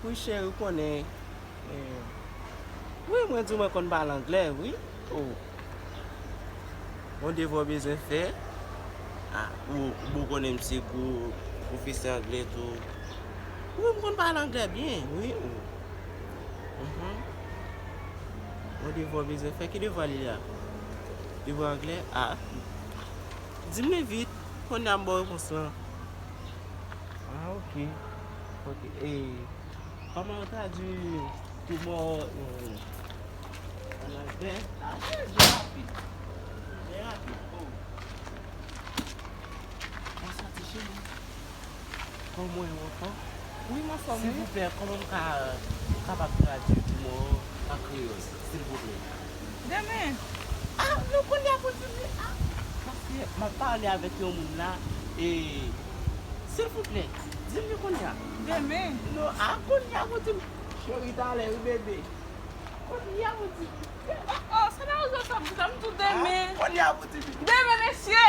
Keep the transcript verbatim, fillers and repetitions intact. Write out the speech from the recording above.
Wi, cheri, ou konnen. Eh, wi, mwen di w mwen konn pale anglè, wi. Oh. Yon devwa w bezwen fè. Ah, ou, ou bon konnen m se gwo pwofesè anglè tou. Wi, m konn pale anglè byen, wi. Oh. Mhm. Yon devwa w bezwen fè. Ki devwa li la? Devwa anglè? Ah. Di m li vit. Kounye a m ba w repons lan. Ah, ok. Ok. E, kòman yo tradui tumor, eh, an anglè? Ah, byen rapid. Byen rapid. Oh. Bonswa, ti cheri. Kòman w ye, ou anfòm? Wi, m anfòm, wi. Silvouplè, kòman m ka kapab tradui tumor an kreyòl, silvouplè? Demen. Ah, non, kounye a pou di m li. Ah, paske m ap pale avèk yon moun la, e, silvouplè, di m li kounye a. Demen. Non, ah, kounye a pou di m. Cheri, talè, wi, bebe. Kounye a pou di m. Oh, oh, sa nan rezon sa, m di sa, m di w demen. Ah, kounye a pou di m. Demen, mesye.